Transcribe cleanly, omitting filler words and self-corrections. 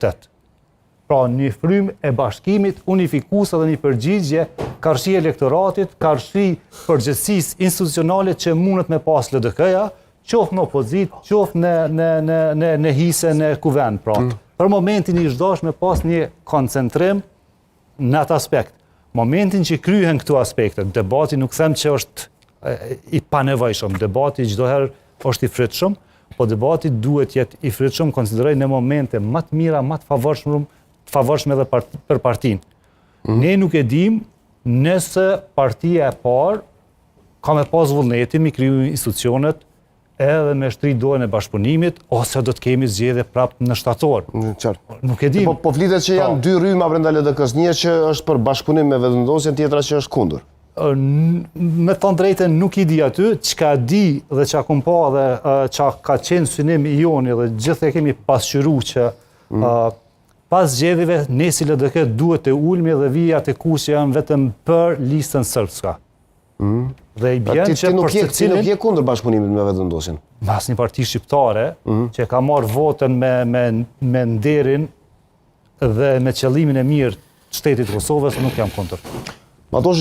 Tet. Pra një frymë e bashkimit unifikuese dhe një përgjigje karshi elektoratit, karshi përgjegjësisë institucionale që mundet me pas LDK-ja, qoftë në opozitë, qoftë në në në në në hise në kuvend. Pra, mm. për momentin ish dasht me pas një koncentrim në atë aspekt. Momentin që kryhen këto aspekte, debati nuk them që është i panevojshëm, debati çdo herë është i frytshëm, po debati duhet jetë i frytshëm, konsideroj në momente më të mira, më të favorshme, të favorshme edhe për partinë. Mm. Ne nuk e dim nëse partia e parë ka me pas vullnetin mi kriju institucionet edhe me shtri dorën e bashkëpunimit, ose do të kemi zgjedhje prapë në shtator. Në qartë. Nuk e dim. Po, po flitet që janë po. dy rryma brenda LDK-së, një që është për bashkëpunim me Vetëvendosjen, tjetra që është kundër. Me thonë drejtën nuk i di aty, çka di dhe çka kom pa dhe çka ka qenë synim i joni dhe gjithë e kemi pasqyru që mm. pas zgjedhjeve ne si LDK duhet të ulmi dhe vijat e kuqe janë vetëm për listën srpska. Mm. Dhe i bjen që për të cilin... Ti nuk je kundër bashkëpunimit me Vetëvendosjen? Me asnjë parti shqiptare, mm. që ka marrë votën me, me, me nderin dhe me qëllimin e mirë të shtetit të Kosovës, nuk jam kundër. Matoshi...